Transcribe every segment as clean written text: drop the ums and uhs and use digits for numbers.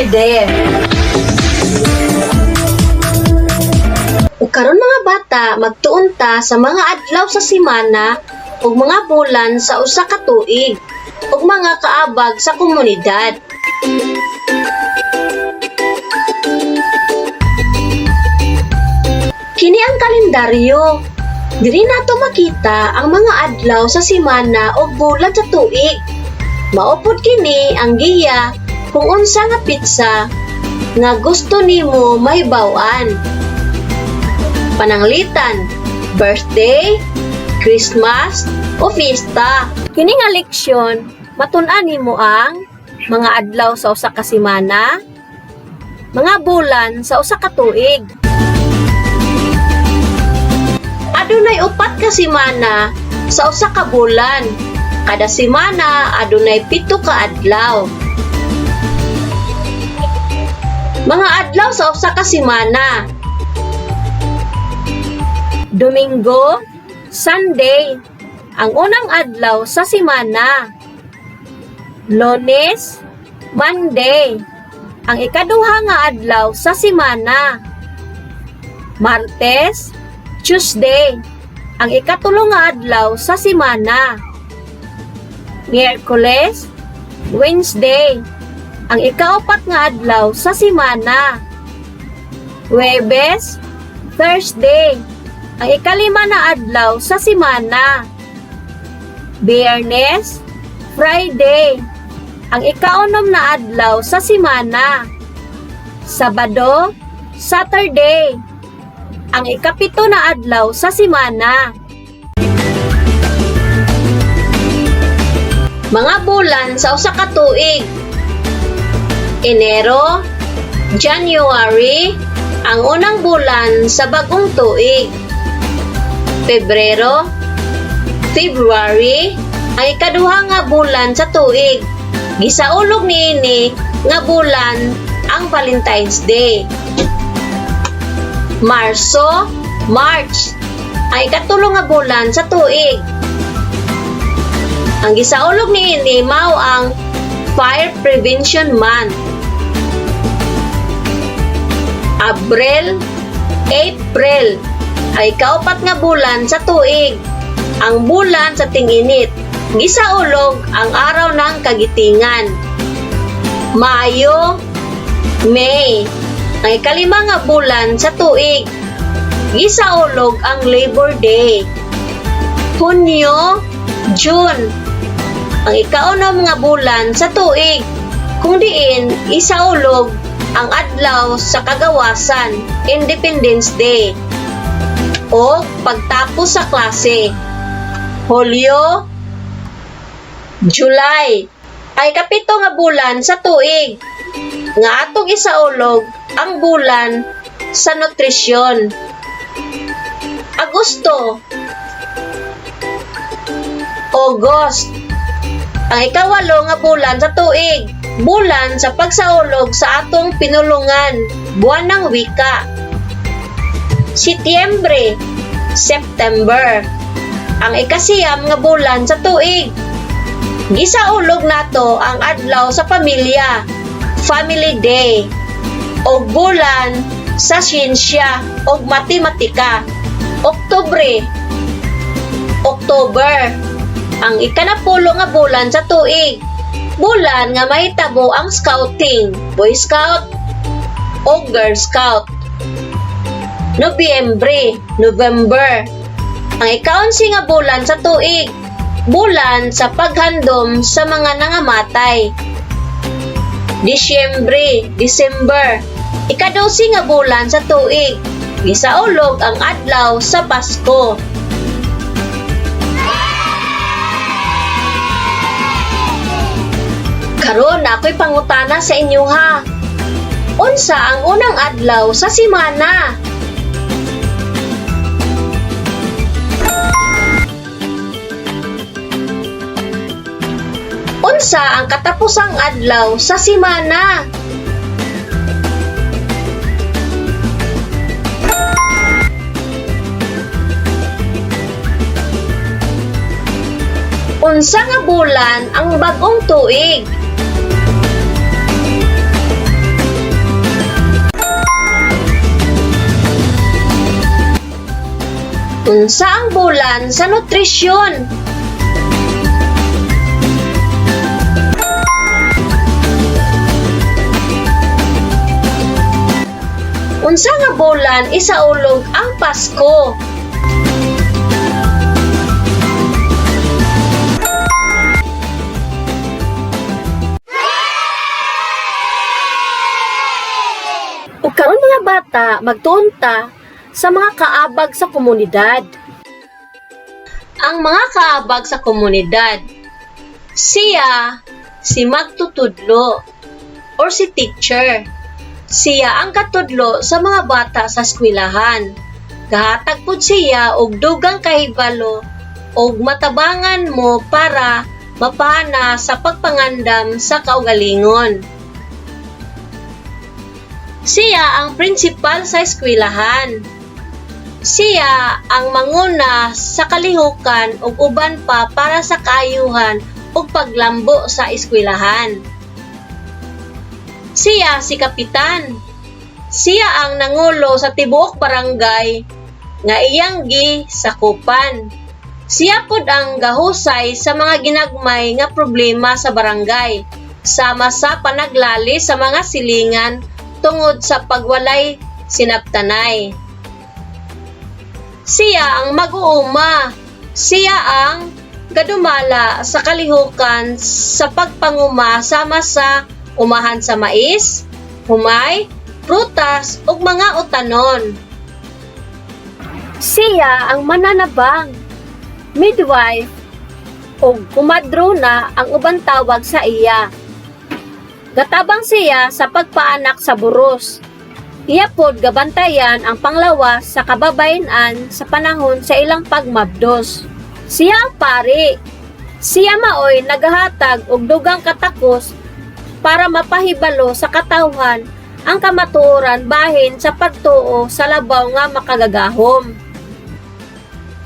answer there. Ug karon, mga bata, magtuon ta sa mga adlaw sa semana ug mga bulan sa usa ka tuig ug mga kaabag sa komunidad. Kini ang kalendaryo. Diri nato makita ang mga adlaw sa semana ug bulan sa tuig. Mao pod kini ang giya kung unsa nga petsa nga gusto nimo mahibaw-an. Pananglitan, birthday, Christmas, o fiesta. Kini nga leksyon, matun-an nimo ang mga adlaw sa usa ka semana, mga bulan sa usa ka tuig. Adunay 4 ka semana sa usa ka bulan. Kada semana adunay 7 ka adlaw. Mga adlaw sa usa ka semana. Domingo, Sunday, ang unang adlaw sa semana. Lunes, Monday, ang ikaduha nga adlaw sa semana. Martes, Tuesday, ang ikatulo nga adlaw sa semana. Miyerkules, Wednesday, ang ikaapat nga adlaw sa semana. Huwebes, Thursday, ang ikalima na adlaw sa semana. Biyernes, Friday, ang ikaunom na adlaw sa semana. Sabado, Saturday, ang ikapito na adlaw sa semana. Mga bulan sa usa ka tuig. Enero, January, ang unang bulan sa bagong tuig. Pebrero, February, ang ikaduha nga bulan sa tuig. Gisaulog niini nga bulan ang Valentine's Day. Marso, March, ang ikatulo nga bulan sa tuig. Ang gisaulog niini mao ang Fire Prevention Month. Abril, April, ay ikaapat nga bulan sa tuig. Ang bulan sa ting-init. Gisaulog ang araw ng kagitingan. Mayo, May, ang ikalima nga bulan sa tuig. Gisaulog ang Labor Day. Hunyo, June, ang ikaunom nga bulan sa tuig, kung diin isaulog ang adlaw sa kagawasan, Independence Day, o pagtapos sa klase. Hulyo, July, ay kapito nga bulan sa tuig nga atong isaulog ang bulan sa nutrisyon. Agosto, August, ang ikawalo nga bulan sa tuig, bulan sa pagsaulog sa atong pinulungan, buwan ng wika. Setyembre, September, ang ikasiyam nga bulan sa tuig. Gisaulog nato ang adlaw sa pamilya, Family Day, o bulan sa siyensya o matematika. Oktubre, October, ang ikanapulo nga bulan sa tuig. Bulan nga mahitabo ang scouting, Boy Scout o Girl Scout. Nobyembre, November, ang ikaonse nga bulan sa tuig. Bulan sa paghandom sa mga nangamatay. Disyembre, December, ikadose nga bulan sa tuig. Gisaulog ang adlaw sa Pasko. Karon ako'y pangutana sa inyo ha. Unsa ang unang adlaw sa semana? Unsa ang katapusang adlaw sa semana? Unsa nga bulan ang bagong tuig? Unsa ang bulan sa nutrisyon? Unsa nga bulan isaulog ang Pasko? Ug karon mga bata, magtuon ta sa mga kaabag sa komunidad. Ang mga kaabag sa komunidad. Siya si magtutudlo or si teacher. Siya ang katudlo sa mga bata sa eskwelahan. Gahatag pud siya og dugang kahibalo og matabangan mo para mapana sa pagpangandam sa kaugalingon. Siya ang principal sa eskwelahan. Siya ang manguna sa kalihukan ug uban pa para sa kaayuhan ug paglambo sa eskwelahan. Siya si kapitan. Siya ang nangulo sa tibuok barangay nga iyang gisakupan. Siya pud ang gahusay sa mga ginagmay nga problema sa barangay, sama sa panaglali sa mga silingan tungod sa pagwalay sinabtanay. Siya ang mag-uuma. Siya ang gadumala sa kalihukan sa pagpanguma sama sa umahan sa mais, humay, prutas ug mga utanon. Siya ang mananabang, midwife, ug kumadrona ang uban tawag sa iya. Gatabang siya sa pagpaanak sa buros. Iya pod gabantayan ang panglawas sa kababayen-an sa panahon sa ilang pagmabdos. Siya ang pari. Siya maoy nagahatag og dugang katakos para mapahibalo sa katawhan ang kamatuoran bahin sa pagtuo sa labaw nga makagagahom.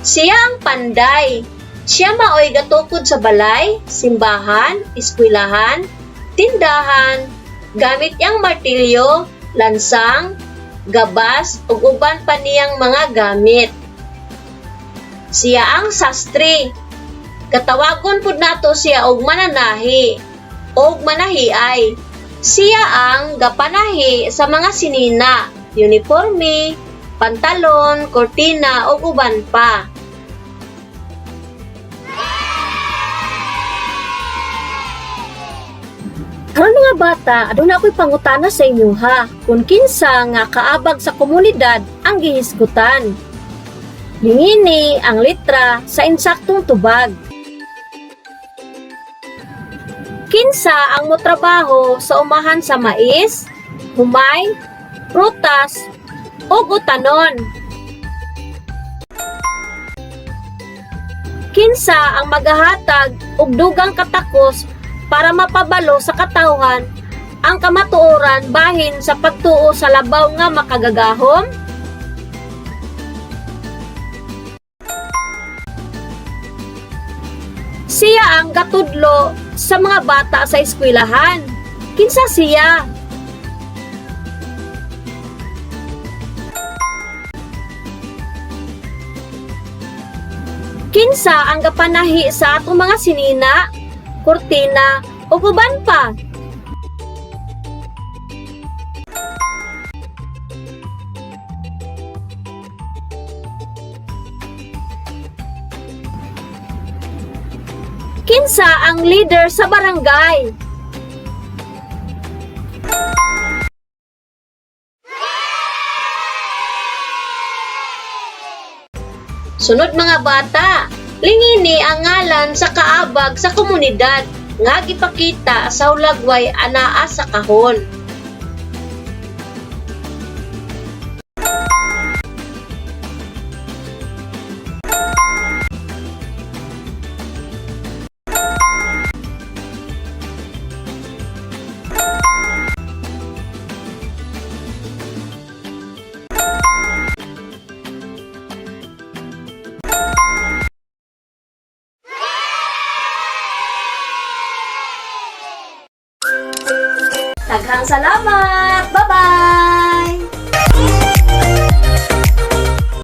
Siya ang panday. Siya maoy gatukod sa balay, simbahan, eskwelahan, tindahan, gamit iyang martilyo, lansang, gabas ug uban pa niyang mga gamit. Siya ang sastri. Katawagon pud nato siya og mananahi og manahiay. Siya ang gapanahi sa mga sinina, uniforme, pantalon, kortina ug uban pa. Karon mga bata, aduna ako'y pangutana sa inyo ha, kung kinsa nga kaabag sa komunidad ang gihisgutan. Lingini ang litra sa insaktong tubag. Kinsa ang motrabaho sa umahan sa mais, humay, prutas, ug utanon? Kinsa ang magahatag og dugang katakos para mapabalo sa katawhan ang kamatuoran bahin sa pagtuo sa labaw nga makagagahom? Siya ang gatudlo sa mga bata sa eskwelahan. Kinsa siya? Kinsa ang gapanahi sa atong mga sinina, kurtina ug uban pa? Kinsa ang leader sa barangay? Sunod mga bata, lingini ang ngalan sa kaabag sa komunidad nga gipakita sa hulagway anaa sa kahon. Daghang salamat!